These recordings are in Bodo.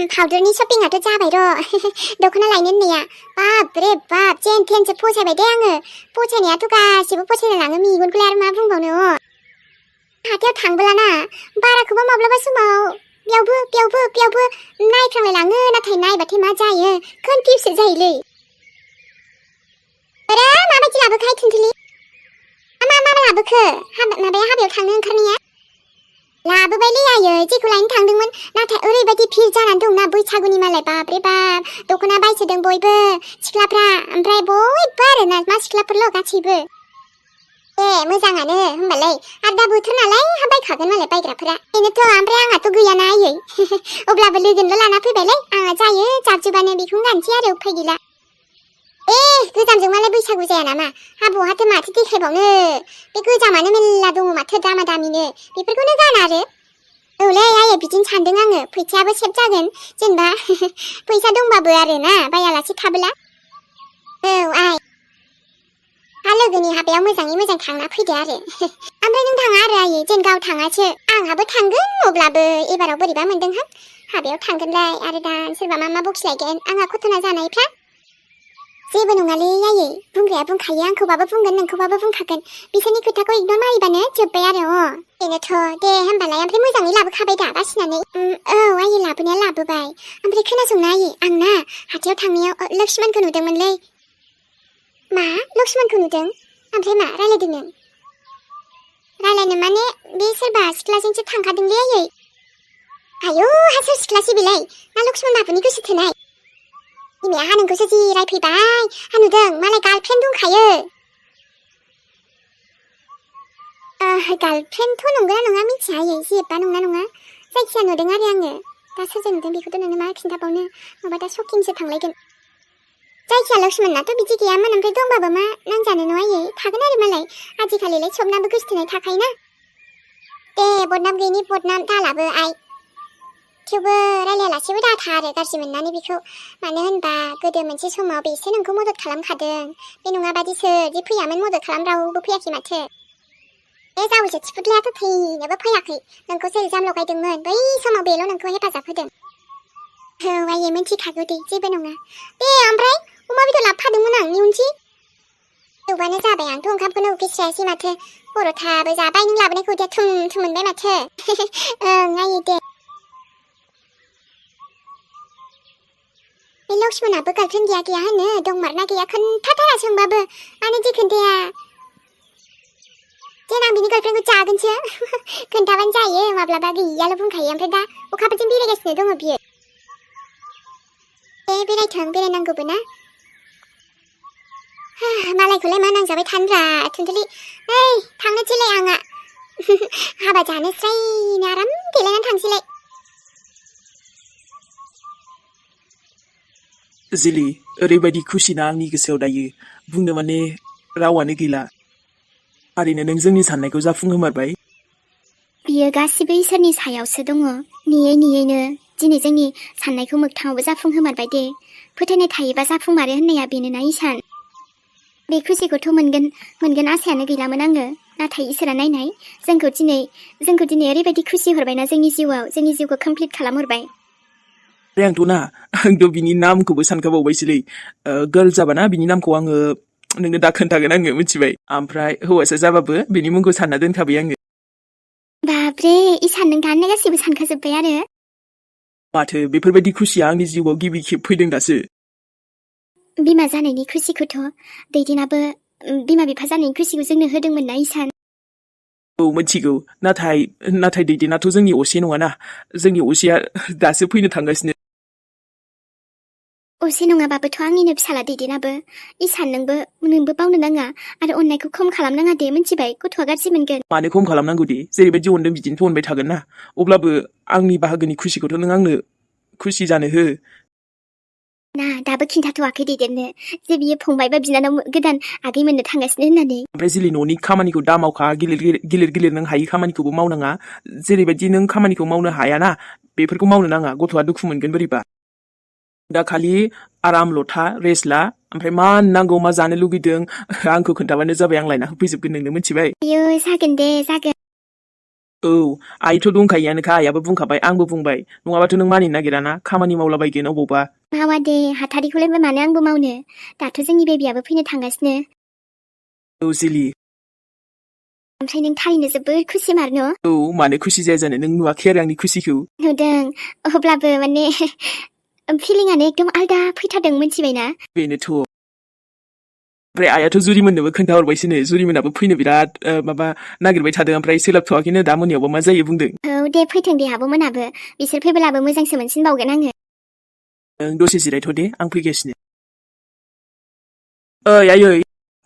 파우더रनि शपिंआथ' जाबाय र' दख'ना लायनो होननाया बाबरे बाब जेन थेनसो फसायबाय दे आङो फसायनायाथ' गासिबो फसायना लाङो मेगनखौलाय आरो मा बुंबावनो हाथायाव थांबोलाना बाराखौबो माब्लाबा समाव बेयावबो नायफ्रांलाय लाङो नाथाय नायबाथाय मा जायो कनफिउससो जायोलै अरे माबायदि लाबोखाय थुनथुलि मा लाबोखो माबाया हाबायाव थांनो ओंखारनाया लाबोबायलै आयै जेखौ लायनो थांदोंमोन नाथाय ओरैबायदि भिर जानानै दंना बैसागुनि मालाय बाबरे बाब दख'ना बायसोदों बयबो सिख्लाफ्रा ओमफ्राय बयबो आरोना मा सिख्लाफोरल' गासैबो मोजाङानो होमबालाय आरो दा बोथोर नालाय बायखागोन मालाय बायग्राफोरा बेनोथ' ओमफ्राय आंहाथ' गैयाना आयै अब्लाबो लोगोनोल' लाना फैबायलै आंहा जायो जाबजोबानो बेखौनो गानसै आरो उफाय गैला गोजामजों मालाय बैसागु जाया नामा बहाथो माथो देखायबावनो बे गोजामानो मेल्ला दङ माथो दामा दामिनो बेफोरखौनो गाना आरो औलै आयै बिदिनो सानदों आङो फैसायाबो सेभ जागोन जेनेबा फैसा दंबाबो आरोना बायालासे थाबोला आइ लोगोनि हाबायाव मोजाङै मोजां थांना फैदो आरो ओमफ्राय नों थाङा आरो आयै जेन गाव थाङासो आंहाबो थांगोन अब्लाबो एबाराव बोरैबा मोनदोंहां हाबायाव थांगोनलाय आरो दा सोरबा मा बखिलायगोन आंहा खथना जानायफ्रा जेबो नङालै आयै बुंग्राया बुंखायो आंखौबाबो बुंगोन नोंखौबाबो बुंखागोन बिसोरनि खोथाखौ इगनर मारिबानो जोब्बाय आरो बेनोथ' दे होमबालाय ओमफ्राय मोजाङै लाबोखाबाय दा बासिनानै आयै लाबोनाया लाबोबाय ओमफ्राय खोनासंना आयै आंना हाथायाव थांनायाव लक्ष्मणखौ नुदोंमोनलै मा लक्ष्मणखौ नुदों ओमफ्राय मा रायलायदों नों रायलायनो माने बे सोरबा सिख्लाजोंसो थांखादोंलै आयै आयौ सोर सिख्लासो बेलाय ना लक्ष्मण बाबुनि गोसो थोनाय बिमाया नोंखौसो जि रायफैबाय नुदों मालाय गार्लफ्रेन्ड दंखायो गार्लफ्रेन्डथ' नंगौना नङा मिथिया आयै जेबा नंना नङा जायखिया नुदों आरो आङो दा सोरजों नुदों बेखौथ' नोंनो मा खिन्थाबावनो माबा दा शकिंसो थांलायगोन जायखिया लक्ष्मणनाथ' बिदि गैयामोन ओमफ्राय दंबाबो मा नांजानो न' आयै थागोन आरो मालाय आजिखालिलाय सबनाबो गोसथोनाय थाखायोना दे बदनाम गैयिनि बदनाम दालाबो आइ थेवबो रायलायालासेबो दाथा आरो गाज्रि मोननानै बेखौ मानो होनबा गोदो मोनसे समाव बेसो नोंखौ मदद खालामखादों बे नङाबादि सोरदि फैयामोन मदद खालाम रावबो फैयाखै माथो बे जावैसो थिफुदलायाथ' थैनोबो फैयाखै नोंखौसो इल्जाम लगायदोंमोन बै समाव बेल' नोंखौ हेफाजाब होदों आयै मिन्थिखागौ दे जेबो नङा दे ओमफ्राय अमा बेदर लाबोफादोंमोन आं निउनसि एवबानो जाबाय आंथ' ओंखामखौनो उखैस्रायासै माथो पर'थाबो जाबाय नों लाबोनायखौ उदैया थुम मोनबाय माथो आयै दे बे लक्ष्मणाबो गार्लफ्रेन्ड गैया होनो दंमारना गैया खोन्थाथारा सोंबाबो मानोदि खोन्थाया देनां बिनि गार्लफ्रेन्डखौ जागोनसो खोन्थाबानो जायो माब्लाबा गैयाल' बुंखायो ओमफ्राय दा अखाफोरजों बेरायगासिनो दङ बियो बेरायथों बेरायनांगौबो ना मालायखौलाय मा नांजाबाय थानोब्रा थुनथुलि थांनोसैलाय आंहा हाबा जानोसैनो आराम देलायनानै थांसैलाय जिलि ओरैबायदि खुसिना आंनि गोसोआव दायो बुंनो माने रावानो गैला थारैनो नों जोंनि साननायखौ जाफुंहोमारबाय बियो गासिबो इसोरनि सायावसो दङ नेयैनो दिनै जोंनि साननायखौ मोगथाङावबो जाफुंहोमारबाय दे फोथायनाय थायोबा जाफुंमारो होननाया बेनोना इसान बे खुसिखौथ' मोनगोन आसायानो गैलामोन आङो नाथाय इसोरा नायनाय जोंखौ दिनै ओरैबायदि खुसि हरबायना जोंनि जिउखौ कमप्लिट खालामहरबाय आंथ' बिनि नामखौबो सानखाबावबायसोलै गार्ल जाबाना बिनि नामखौ आङो नोंनो दा खोन्थागोन आङो मिथिबाय ओमफ्राय हौवासा जाबाबो बिनि मुंखौ सानना दोनखाबाय आङो बाब्रे इसान नों दानो गासिबो सानखाजोब्बाय आरो माथो बेफोरबायदि खुसिया आंनि जिउआव गिबि खेब फैदों दासो बिमा जानायनि खुसिखौथ' दैदेनाबो बिमा बिफा जानायनि खुसिखौ जोंनो होदोंमोन ना इसान मिथिगौ नाथाय दैदेनाथ' जोंनि असे नङाना जोंनि असेया दासो फैनो थांगासिनो असे नङाबाबोथ' आंनिनो फिसाला दैदेनाबो इसान नोंबो बावनो नाङा आरो अननायखौ खम खालामनाङा दे मिथिबाय गथ'आ गाज्रि मोनगोन मानो खम खालामनांगौ दे जेरैबायदि अनदों बिदिनोथ' अनबाय थागोन ना अब्लाबो आंनि बाहागोनि खुसिखौथ' नों आंनो खुसि जानो हो ना दाबो खिन्थाथ'वाखै दैदेननो जे बियो फंबाय बा बिनानाव गोदान आगै मोननो थांगासिनो होननानै ओमफ्राय जिलि न'नि खामानिखौ दा मावखा गिलिर नों हायि खामानिखौबो मावनाङा जेरैबायदि नों खामानिखौ मावनो हायाना बेफोरखौ मावनो नाङा गथ'आ दुखु मोनगोन बोरैबा दा खालि आरामल' था रेस्ट ला ओमफ्राय मा नांगौ मा जानो लुगैदों आंखौ खोन्थाबानो जाबाय आं लायना होफैजोबगोन नोंनो मिथिबाय आयो जागोन दे जागोन औ आइथ' दंखायोआनोखा आइयाबो बुंखाबाय आंबो बुंबाय नङाबाथ' नों मानिनो नागिराना खामानि मावलाबायगोन अबावबा मावा दे हाथारिखौलाय मानो आंबो मावनो दाथ' जोंनि बेबियाबो फैनो थांगासिनो औ जिलि ओमफ्राय नों थारैनो जोबोद खुसि मार न' औ मानो खुसि जाया जानो नों नुवाखै आरो आंनि खुसिखौ नुदों अब्लाबो माने फिलिंआनो एकदम आलदा फैथारदों मिथिबायना बेनोथ' ओमफ्राय आइयाथ' जुरिमोननोबो खोन्थाहरबायसोनो जुरिमोनाबो फैनो बिराद माबा नागिरबाय थादों ओमफ्राय सोलाबथ'वाखैनो दा मोनायावबा मा जायो बुंदों औ दे फैथों दे आब'मोनाबो बिसोर फैबोलाबो मोजांसो मोनसिनबावगोन आङो नों दसे जिरायथ' दे आं फैगासिनो ओइ आयै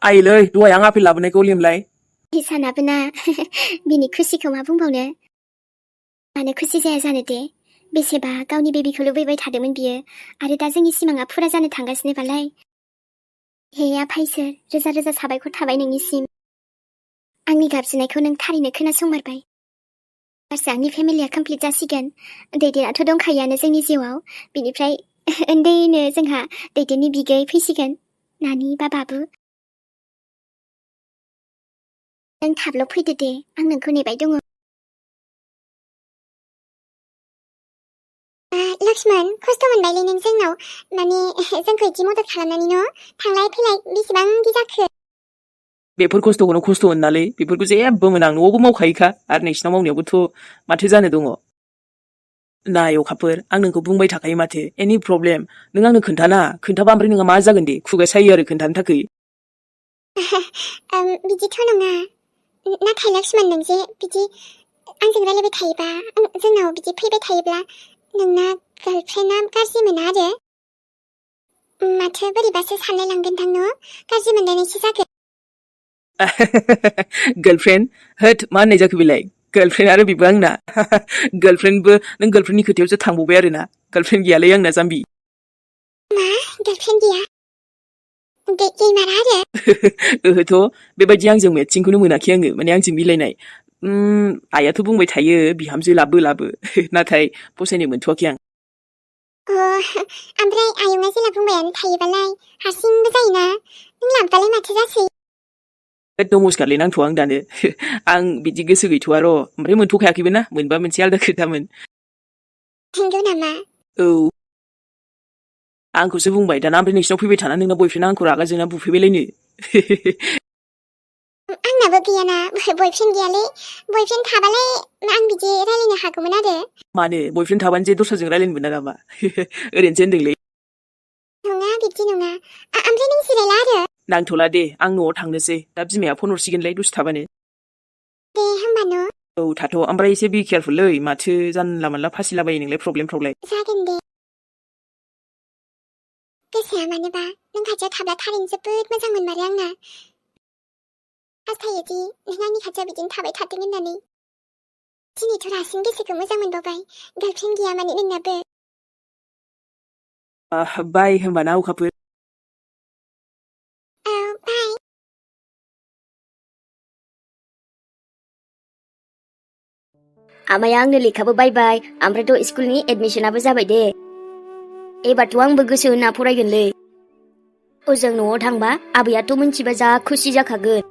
आइलै दहाय आं आपेल लाबोनायखौ लेमलाय हिसानाबो ना बिनि खुसिखौ मा बुंबावनो मानो खुसि जाया जानो दे बेसेबा गावनि बेबिखौ लुबैबाय थादोंमोन बियो आरो दा जोंनि सिमाङा फुरा जानो थांगासिनो बालाय हे आफा इसोर रोजा रोजा साबायखर थाबाय नोंनिसिम आंनि गाबज्रिनायखौ नों थारैनो खोनासंमारबाय बासो आंनि फेमिलिया कमप्लिट जासिगोन दैदेनाथ' दंखायोआनो जोंनि जिउआव बिनिफ्राय उन्दैनो जोंहा दैदेननि बिगै फैसिगोन नानि बा बाबु नों थाबल' फैदो दे आं नोंखौ नेबाय दङ लक्ष्मण खस्थ' मोनबायलै नों जोंनाव माने जोंखौ इदि मदद खालामनानै न' थांलाय फैलाय बेसेबांदि जाखो बेफोर खस्थ'खौनो खस्थ' होननालै बेफोरखौ जेबो मोना आं न'आवबो मावखायोखा आरो नोंसिनाव मावनायावबोथ' माथो जानो दङ नाय अखाफोर आं नोंखौ बुंबाय थाखायो माथो एनि प्रब्लेम नों आंनो खोन्थाबा ओमफ्राय नोंहा मा जागोन दे खुगा सायो आरो खोन्थानो थाखाय बिदिथ' नङा नाथाय लक्ष्मण नों जे बिदि आंजों रायलायबाय थायोबा जोंनाव बिदि फैबाय थायोब्ला नोंना गार्लफ्रेन्डआ गाज्रि मोना आरो माथो बोरैबासो सानलाय लांगोनदां न' गाज्रि मोनलायनायसो जागोन गार्लफ्रेन्ड होद मा होननाय जाखो बेलाय गार्लफ्रेन्ड आरो बेबो आंना गार्लफ्रेन्डबो नों गार्लफ्रेन्डनि खोथायावसो थांबावबाय आरो ना गार्लफ्रेन्ड गैयालै आंना जाम्बि मा गार्लफ्रेन्ड गैया गैमारा आरो ओहोथ' बेबायदि आंजों मेटसिंखौनो मोनाखै आङो माने आंजों मिलायनाय आइयाथ' बुंबाय थायो बिहामजो लाबो नाथाय फसायनो मोनथ'वाखै आं ओमफ्राय आयंआ जेला बुंबायानो थायोबालाय हारसिंबो जायोना नों लाबबालाय माथो जासै नमस्कारलै नांथ'आ आं दानो आं बिदि गोसो गैथ'आ र' ओमफ्राय मोनथ'खायाखैबो ना मोनबा मोनसे आलदा खोथामोन नंगौ नामा औ आंखौसो बुंबाय दाना ओमफ्राय नोंसिनाव फैबाय थाना नोंना बयफ्रेन्डआ आंखौ रागा जोंना बुफैबायलायनो आंनाबो गैयाना बयफ्रेन्ड गैयालै बयफ्रेन्ड थाबालाय आं बिदि रायलायनो हागौमोन आरो मानो बयफ्रेन्ड थाबानो जे दस्राजों रायलायनो मोना नामा ओरैनोसो होनदोंलै नङा बिदि नङा ओमफ्राय नों जिरायला आरो नांथ'ला दे आं न'आव थांनोसै दा बिमाया फन हरसिगोनलाय दसे थाबानो दे होमबा न' औ थाथ' ओमफ्राय एसे बि केयारफुललै माथो जानला मानला फासिलाबायो नोंलाय प्रब्लेमफ्रावलाय जागोन दे गोसोआ मानोबा नों खाथियाव थाब्ला थारैनो जोबोद मोजां मोनमारो आंना हास्थायोदि नों आंनि खाथियाव बिदिनो थाबाय थाथों होननानै दिनैथ' रासिन गोसोखौ मोजां मोनबावबाय गार्लफ्रेन्ड गैया माने नोंनाबो बाय होमबा ना अखाफोर औ बाय आमाया आंनो लेखाबो बायबाय ओमफ्रायथ' स्कुलनि एडमिसनाबो जाबाय दे एबारथ' आंबो गोसो होना फरायगोनलै ओजों न'आव थांबा आबैयाथ' मिन्थिबा जा खुसि जाखागोन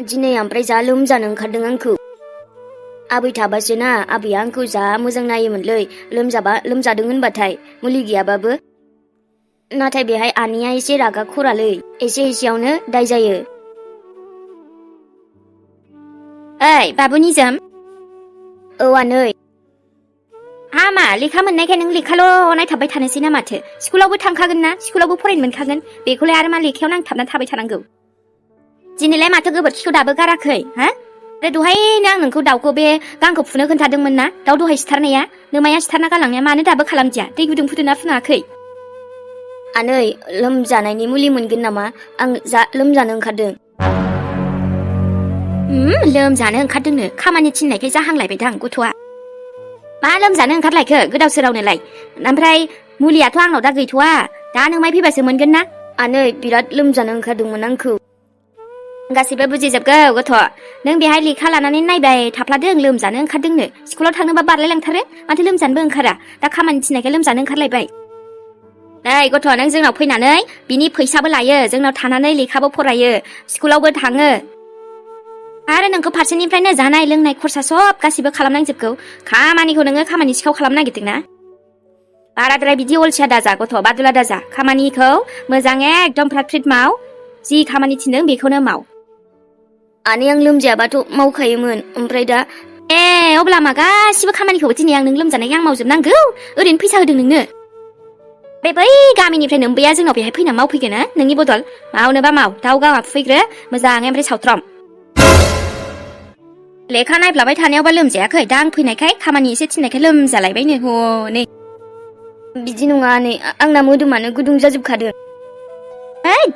दिनै ओमफ्राय जा लोमजानो ओंखारदों आंखौ आबै थाबासो ना आबैया आंखौ जा मोजां नायोमोनलै लोमजादों होनबाथाय मुलि गैयाबाबो नाथाय बेहाय आनैया एसे रागा खरालै एसे एसेयावनो दाय जायो ओइ बाबु निजोम औ आनै हामा लेखा मोननायखाय नों लेखाल' नायथाबबाय थानोसै ना माथो स्कुलावबो थांखागोन ना स्कुलावबो फरायनो मोनखागोन बेखौलाय आरो मा लेखायाव नांथाबना थाबाय थानांगौ दिनैलाय माथो गोबोरखिखौ दाबो गाराखै हा आरो दहायनो आं नोंखौ दाउखौ बे गांखौ फुनो खोन्थादोंमोन ना दाउ दहाय सिथारनाया नोमाया सिथारना गालांनाया मानो दाबो खालामदिया दै गुदुं फुदुंना फुङाखै आनै लोमजानायनि मुलि मोनगोन नामा आं जा लोमजानो ओंखारदों लोमजानो ओंखारदोंनो खामानि थिननायखाय जाहांलायबायदां गथ'आ मा लोमजानो ओंखारलायखो गोदाव सोरावनोलाय ओमफ्राय मुलियाथ' आंनाव दा गैथ'वा दा नोंमाय फैबासो मोनगोन ना आनै बिराद लोमजानो ओंखारदोंमोन आंखौ गासैबो बुजिजोबगौ गथ' नों बेहाय लेखा लानानै नायबाय थाफ्लादों लोमजानो ओंखारदोंनो स्कुलाव थांनोबा बारलायलांथारो माथो लोमजानोबो ओंखारा दा खामानि थिननायखाय लोमजानो ओंखारलायबाय नै गथ' नों जोंनाव फैनानै बिनि फैसाबो लायो जोंनाव थानानै लेखाबो फरायो स्कुलावबो थाङो आरो नोंखौ फारसेनिफ्रायनो जानाय लोंनाय खरसा सब गासिबो खालामनांजोबगौ खामानिखौ नोङो खामानि सिखाव खालामनो नागिरदोंना बाराद्राय बिदि अलसिया दाजा गथ' बादुला दाजा खामानिखौ मोजाङै एकदम फ्रात फ्रित माव जि खामानि थिनदों बेखौनो माव आनै आं लोमजायाबाथ' मावखायोमोन ओमफ्राय दा अब्ला मा गासिबो खामानिखौबो दिनै आं नों लोमजानायखाय आं मावजोबनांगौ ओरैनो फैसा होदों नोंनो बे बै गामिनिफ्राय नोंबैया जोंनाव बेहाय फैना मावफैगोन नोंनि बदल मावनोबा माव दाउ गावा फुफैग्रो मोजाङै ओमफ्राय सावथ्रम लेखा नायफ्लाबाय थानायावबा लोमजायाखै दा आं फैनायखाय खामानि एसे थिननायखाय लोमजालायबायनो हनै बिदि नङा नै आंना मोदोमानो गुदुं जाजोबखादों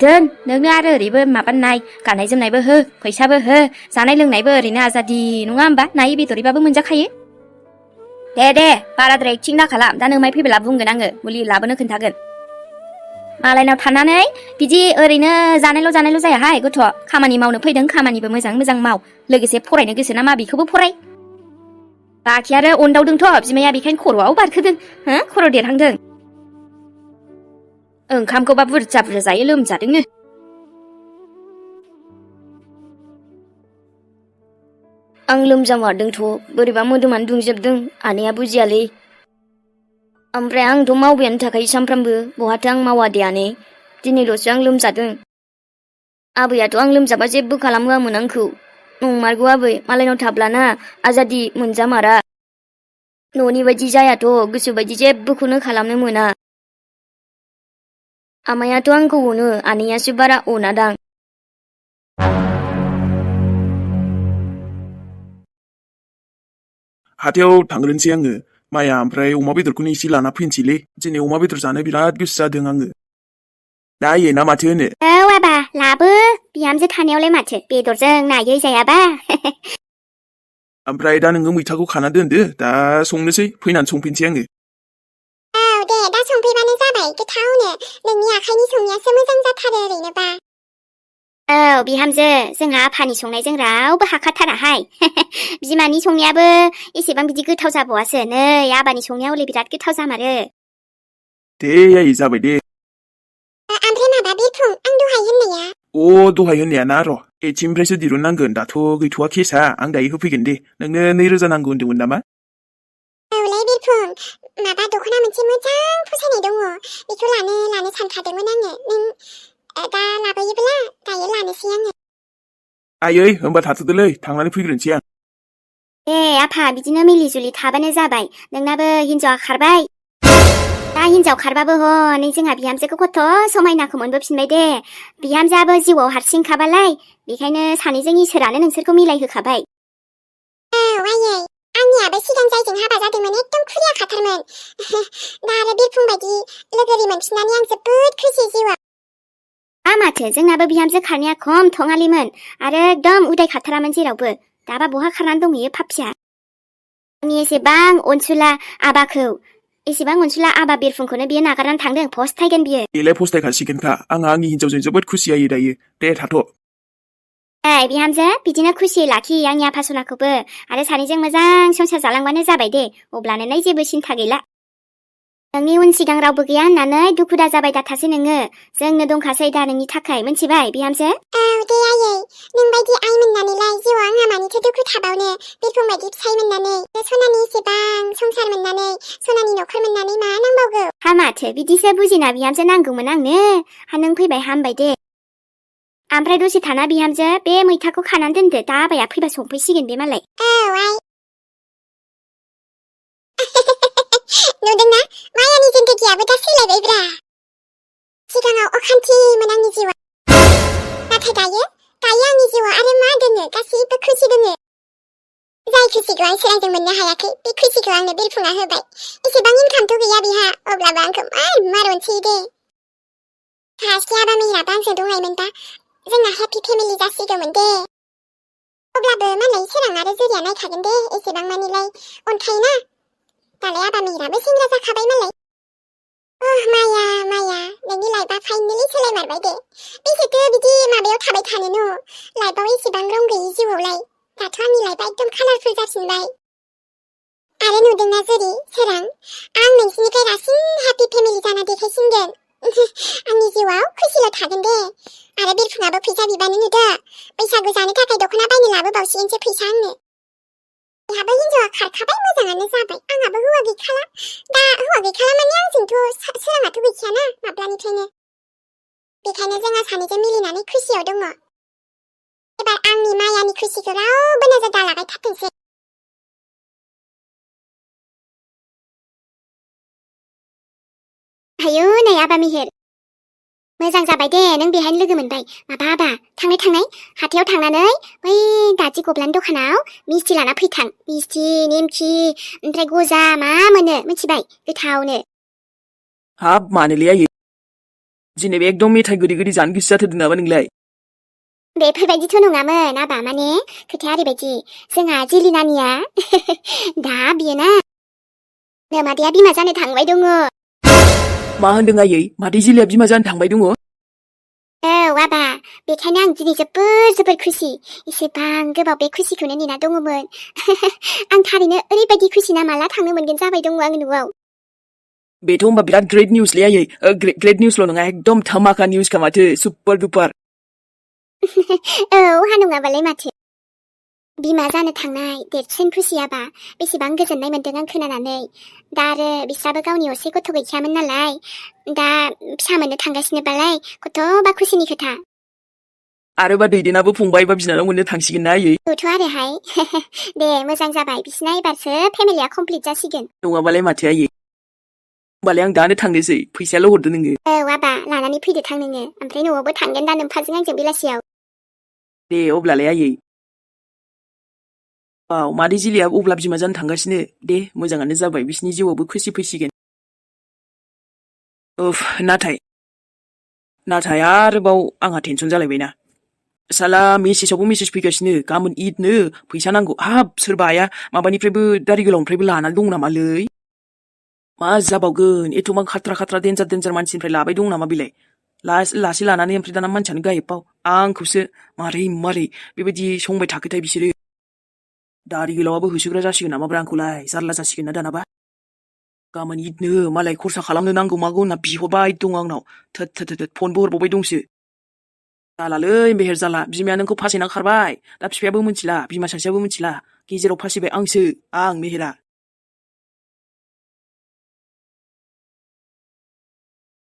दोन नोंनो आरो ओरैबो माबा नाय गाननाय जोमनायबो हो फैसाबो हो जानाय लोंनायबो ओरैनो आजादि नङा होमबा नायै बेदरैबाबो मोनजाखायो दे बाराद्राय एक्टिं दाखालाम दा नोंमाय फैब्ला बुंगोन आङो मुलि लाबोनो खोन्थागोन मालायनाव थानानै बिदि ओरैनो जानायल' जायाहाय गथ' खामानि मावनो फैदों खामानिबो मोजां माव लोगोसे फरायनो गोसो नामा बेखौबो फराय बाखि आरो अनदावदोंथ' बिमाया बेखायनो खर'आव बारखोदों खर' देरहांदों ओंखामखौबा बुरजा जायो लोमजादोंनो आं लोमजामारदोंथ' बोरैबा मोदोमानो दुंजोबदों आनैया बुजियालै ओमफ्राय आंथ' मावबायानो थाखायो सामफ्रामबो बहाथो आं मावा दे आनै दिनैल'सो आं लोमजादों आबैयाथ' आं लोमजाबा जेबो खालामहोआमोन आंखौ नंमारगौ आबै मालायनाव थाब्लाना आजादि मोनजामारा न'नि बायदि जायाथ' गोसोबायदि जेबोखौनो खालामनो मोना आमायाथ' आंखौ अनो आनैयासो बारा अनादां हाथायाव थांग्रोनोसै आङो माया ओमफ्राय अमा बेदरखौनो एसे लाना फैनोसैलै दिनै अमा बेदर जानो बिराद गोसो जादों आङो नायो ना माथो होनो आबा लाबो बिहामजो थानायावलाय माथो बेदरजों नायै जायाबा ओमफ्राय दा नोङो मैथाखौ खाना दोनदो दा संनोसै फैनानै संफिनसै आङो दे दा संफैबानो जाबाय गोथावनो नोंनि आखाइनि संनायासो मोजां जाथारो ओरैनोबा बिहामजो जोंहा आफानि संनायजों रावबो हाखाथाराहाय बिमानि संनायाबो एसेबां बिदि गोथाव जाबावासो नै आबानि संनाया हले बिराद गोथाव जामारो दे आयै जाबाय दे ओमफ्राय माबा बिरफुं आं दहाय होननाया दहाय होननाया ना र' एटिएमनिफ्रायसो दिरुननांगोन दाथ' गैथ'वा केसआ आं दायो होफैगोन दे नोंनो 2,000 नांगौ होन्दोंमोन नामा औलै बिरफुं माबा दख'ना मोनसे मोजां फसायनाय दङ बेखौ लानो सानखादोंमोन आङो नों दा लाबोयोब्ला दायो लानोसै आङो आयै होमबा थाथ'दोलै थांनानै फैग्रोनोसै आं आफा बिदिनो मिलि जुलि थाबानो जाबाय नोंनाबो हिनजावा खारबाय दा हिनजाव खारबाबो हनै जोंहा बिहामजोखौ खथ' समायनाखौ मोनबोफिनबाय दे बिहामजोआबो जिउआव हारसिंखाबालाय बेखायनो सानैजों इसोरानो नोंसोरखौ मिलायहोखाबाय आयै आंनियाबो सिगां जायजों हाबा जादोंमोन एकदम खुरिया खाथारमोन दा आरो बिरफुं बायदि लोगोरि मोनफिननानै आं जोबोद खुसि जिउआव माथो जोंनाबो बिहामजो खारनाया खम थङालिमोन आरो एकदम उदाय खाथारामोन जेरावबो दाबा बहा खारनानै दंहैयो फाफिया आंनि एसेबां अनसुला आबा बिरफुंखौनो बियो नागारनानै थांदों फस्थायगोन बियो बेलाय फस्थायखासिगोनखा आंहा आंनि हिनजावजों जोबोद खुसि जायो दायो दे थाथ' बिहामजो बिदिनो खुसियै लाखि आंनि आफा सनाखौबो आरो सानैजों मोजां संसार जालांबानो जाबाय दे अब्लानो जेबो सिन्था गैला नोंनि उन सिगां रावबो गैया होननानै दुखु दा जाबाय दाथासै नोङो जोंनो दंखासै दा नोंनि थाखाय मोनथिबाय बिहामजो दे आयै नोंबायदि आइ मोननानैलाय जिउआव आंहा मानिथो दुखु थाबावनो बिरफुं बायदि फिसाइ मोननानै सनानि एसेबां संसार मोननानै सनानि न'खर मोननानै मा नांबावगौ माथो बिदिसो बुजिना बिहामजो नांगौमोन आंनो नों फैबाय हामबाय दे ओमफ्राय दसे थाना बिहामजो बे मैथाखौ खानानै दोनदो दा आबाया फैबा संफैसिगोन बे मालाय आइ नुदोंना मायानि जिन्दगियाबो दा सोलायबायब्रा सिगाङाव अखान्थिमोन आंनि जिउआ नाथाय दायो आंनि जिउआ आरो मा दोनो गासैबो खुसि दोनो जाय खुसिखौ आं सोरांजों मोननो हायाखै बे खुसिखौ आंनो बिरफुङा होबाय एसेबां इनकामथ' गैया बिहा अब्लाबो आंखौ मार अनसै दे हासि आबा मेहेराबो आंजों दहायमोनबा जोंना हेपि फेमिलि जासिगौमोन दे अब्लाबो मालाय सोरां आरो जुरिया नायखागोन दे एसेबां मानिलाय अनखायोना दालाय आबा मेहेराबो सेंग्रा जाखाबाय मालाय माया नोंनि लाइफआ फाइनेलि सोलायमारबाय दे बेसेथो बिदि माबायाव थाबाय थानो न लाइफआव एसेबां रं गैयि जिउआवलाय दाथ' आंनि लाइफआ एकदम कालारफुल जाफिनबाय आरो नुदोंना जुरि सोरां आं नोंसिनिफ्राय रासिन हेपि फेमिलि जाना देखायसिनगोन आंनि जिउआव खुसिल' थागोन दे आरो बिरफुङाबो फैसा बिबानो नुदो बैसागु जानो थाखाय दख'ना बायनो लाबोबावसिगोनसो फैसा आंनो बेहाबो हिनजावा खारखाबाय मोजाङानो जाबाय आंहाबो हौवा गैखाला दा हौवा गैखाला माने आंजोंथ' सोराङाथ' गैखायाना माब्लानिफ्रायनो बेखायनो जोंहा सानैजों मिलिनानै खुसियाव दङ एबार आंनि मायानि खुसिखौ रावबो नोजोर दालागाय थाथोंसै आयौ नै आबा मेहेर मोजां जाबाय दे नों बेहायनो लोगो मोनबाय माबा आबा थांनाय हाथायाव थांनानै बै दादि गब्लानि दखानाव मिस्थि लाना फैथां मिस्थि नेमखि ओमफ्राय गजा मा मोनो मिथिबाय गोथावनो हाब मानोलै आयै जेनेबा एकदम मेथाइ गोदै गोदै जानो गोसो जाथारदों नामा नोंलाय बेफोरबायदिथ' नङामोन आबा माने खोथाया ओरैबायदि जोंहा जिलिनानिया दा बियो ना नोमादैया बिमा जानो थांबाय दङ मा होनदों आयै मादै जिलिया बिमा जानो थांबाय दङ औ आबा बेखायनो आं दिनै जोबोर खुसि एसेबां गोबाव बे खुसिखौनो नेना दङमोन आं थारैनो ओरैबायदि खुसि ना माला थांनो मोनगोन जाबाय दङ आं न'आव बेथ' होमबा बिराद ग्रेट निउसलै आयै ग्रेट निउसल' नङा एकदम धामाका निउसखा माथो सुपार दुपार औ हा नङाबालाय माथो बिमा जानो थांनाय देरसिन खुसियाबा बेसेबां गोजोननाय मोन्दों आं खोनानानै दा आरो बिस्राबो गावनि असे गथ' गैखायामोन नालाय दा फिसा मोननो थांगासिनोबालाय खथ'बा खुसिनि खोथा आरोबा दैदेनाबो फंबाय बा बिनानाव मोननो थांसिगोन ना आयै औथ' आरोहाय दे मोजां जाबाय बिसिना एबारसो फेमिलिया कमप्लिट जासिगोन नङाबालाय माथो आयै होमबालाय आं दानो थांनोसै फैसायाल' हरदो नोङो औ आबा लानानै फैदो थां नोङो ओमफ्राय न'आवबो थांगोन दा नोमफाजों आंजों बेलासियाव दे अब्लालाय आयै औ मादै जिलिया अब्ला बिमा जानो थांगासिनो दे मोजाङानो जाबाय बिसिनि जिउआवबो खुसि फैसिगोन उफ नाथाय आरोबाव आंहा टेनसन जालायबायना साला मेसेजावबो मेसेज फैगासिनो गाबोन इदनो फैसा नांगौ हाब सोरबा आया माबानिफ्रायबो दारि गोलावनिफ्रायबो लानानै दं नामालै मा जाबावगोन एथ'बां खाथ्रा देन्जार मानसिनिफ्राय लाबाय दं नामा बेलाय लासे लानानै ओमफ्राय दाना मानसियानो गायबाव आंखौसो मारै बेबायदि संबाय थाखोथाय बिसोरो दारि गोलावाबो होसोग्रा जासिगोन नामाब्रा आंखौलाय जारला जासिगोन ना दानाबा गाबोन इदनो मालाय खरसा खालामनो नांगौ मागौ होनना बिहरबाय दं आंनाव थोद फनबो हरबावबाय दंसो जालालै मेहेर जाला बिमाया नोंखौ फासायना खारबाय दा बिफायाबो मिथिला बिमा सासेयाबो मिथिला गेजेराव फासिबाय आं मेहेरा